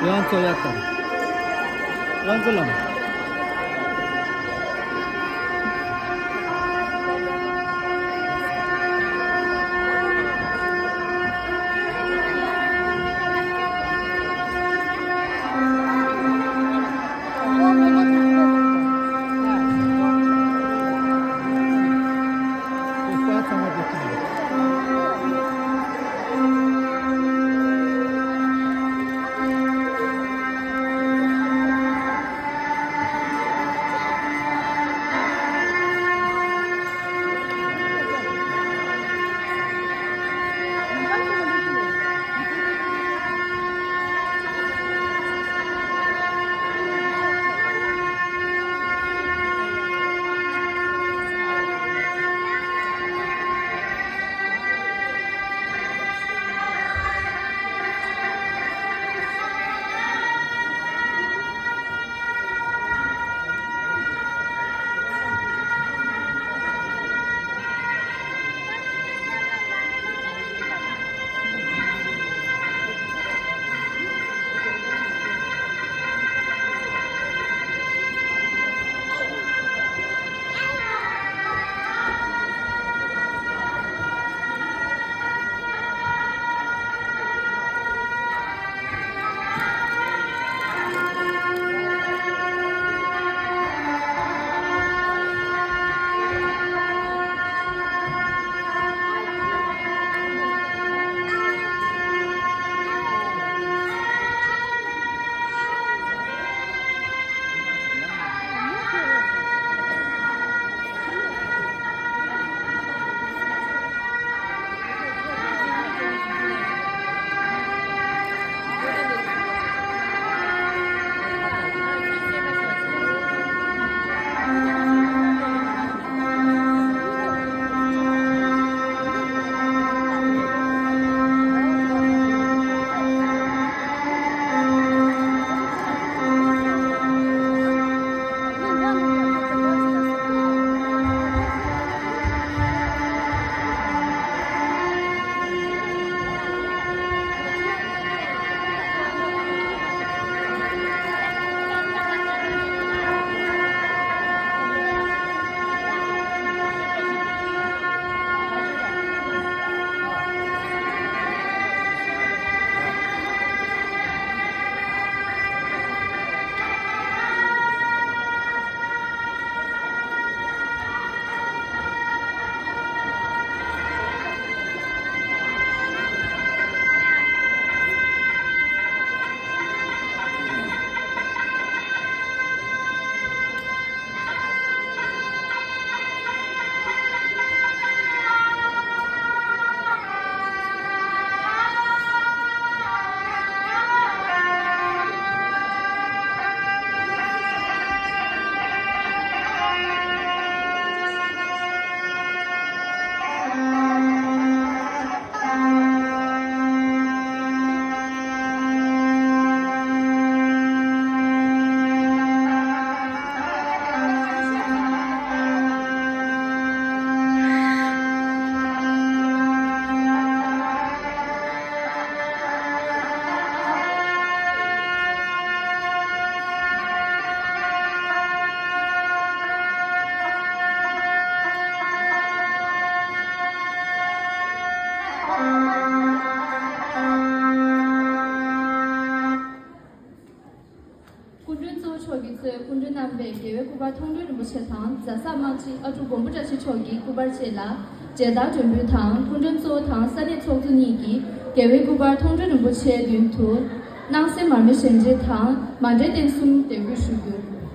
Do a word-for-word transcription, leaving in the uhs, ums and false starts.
ཡང་ཚོ་ཡག་དང་། ཡང་ཚོ་ལམ། སྐུ་མགྲོན་གཙོ་བོ་མཆོག་གིས་གཙོས་སྐུ་མགྲོན་རྣམ་པས་རྒྱལ་བའི་སྐུ་པར་མཐོང་གྲོལ་རིན་པོ་ཆེ་དང་རྫ་ས་དམག་སྤྱི་ཨ་ཀྲུག་མགོན་པོ་བཀྲ་ཤིས་མཆོག་གི་སྐུ་པར་བཅས་ལ་མཇལ་དར་སྒྲོན་འབུལ་དང་། སྐུ་མགྲོན་གཙོ་བོ་དང་ས་གནས་ཚོགས་གཙོ་གཉིས་ཀྱིས་རྒྱལ་བའི་སྐུ་པར་མཐོང་གྲོལ་རིན་པོ་ཆེའི་མདུན་དུ་སྣང་གསལ་མར་མེ་བཞེངས་རྗེས་དང་མཎྜལ་རྟེན་གསུམ་འདེགས་འབུལ་ཞུ་རྒྱུ།